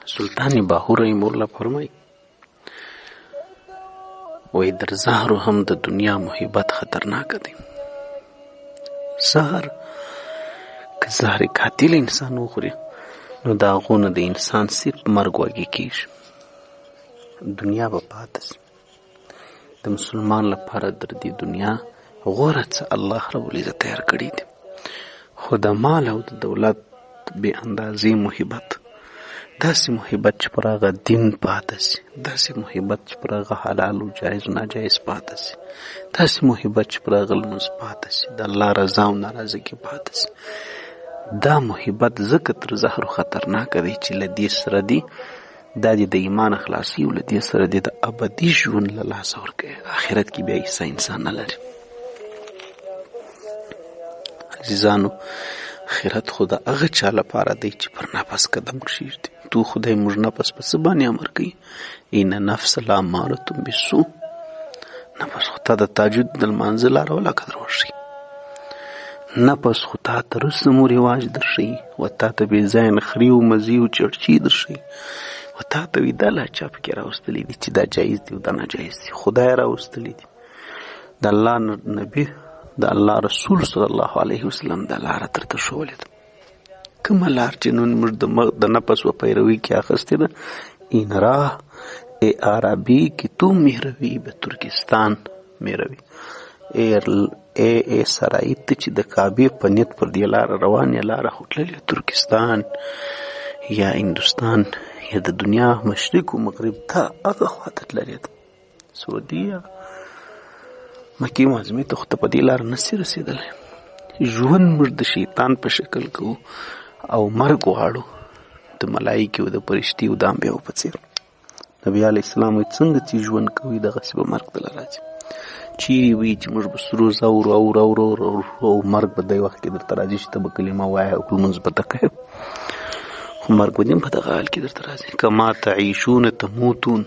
سلطان باهو رحمه الله فرمایي، وایي در زهرو هم د دنیا محبت خطرناک دی. زهر که زهر قاتل انسان وخوري نو د هغو نه د انسان صرف مرګ واقع کېږي، دنیا به پاته سي. د مسلمان لپاره در دې دنیا غوره څه الله رب العزت تیار کړي دي، خو د مال او د دولت بې اندازې محبت، داسې محبت چې پر هغه دین پاته سي، داسې محبت چې پر هغه حلال او جایز او ناجایز پاته سي، داسې محبت چې پر هغه لمونځ پاته سي، د الله رضا او ناراضګي پاته سي، دا محبت ځکه تر زهرو خطرناک دی چې له دې سره دي دا دې د ایمان خلاصي او له دې سره دې د ابدي ژوند له لاسه ورکوي. آخرت کې بیا حصه انسان نه لري. عزیزانو، آخرت خو د هغه چا لپاره دی چې پر نفس قدم کښېږدي. تو خدای موږ نفس په څه باندې امر کوي؟ ان نفس لامارة بالسوء. نفس خو تا د تهجد د لمانځه لاره ولاکه در وښیي، نفس خو تا ته رسم و رواج درښیي، و تا ته بې ځایه نخرې او مزې او چړچې درښیي، و تا ته وایي دا لا چا پکې راوستلي دي چې دا جایز دي او دا ناجایز دي. خدای راوستلي دي، د الله نبي، د الله رسول صلی الله علیه وسلم دا لاره درته ښوولې ده. کومه لار چې نن موږ د نفس په پیروي کې اخیستې ده، این راه ای عربي کې تو میروي به ترکستان میروي. ای سرای ته چې د کعبې په نیت پر دې لاره روان یې، لاره خو تللې ترکستان یا هندوستان یا د دنیا مشرق او مغرب ته هغه خواته تللې ده. سعودي یا مکې معظمې ته خو ته په دې لاره نه سې رسېدلی. ژوند موږ د شیطان په شکل کوو او مرګ غواړو د ملایکې او د فرشتې او د انبیاو په څېر. نبي علیه السلام وایي څنګه چې ژوند کوئ دغسې به مرګ دله راځي. چیرې وي چې موږ به سرو زورو اورو اورو اورو او مرګ به دی وخت کې درته راځي چې ته به کلمه وایې او لمونځ به ته کوې، خو مرګ به دې هم په دغه حال کې درته راځي. کما تعیشون تموتون.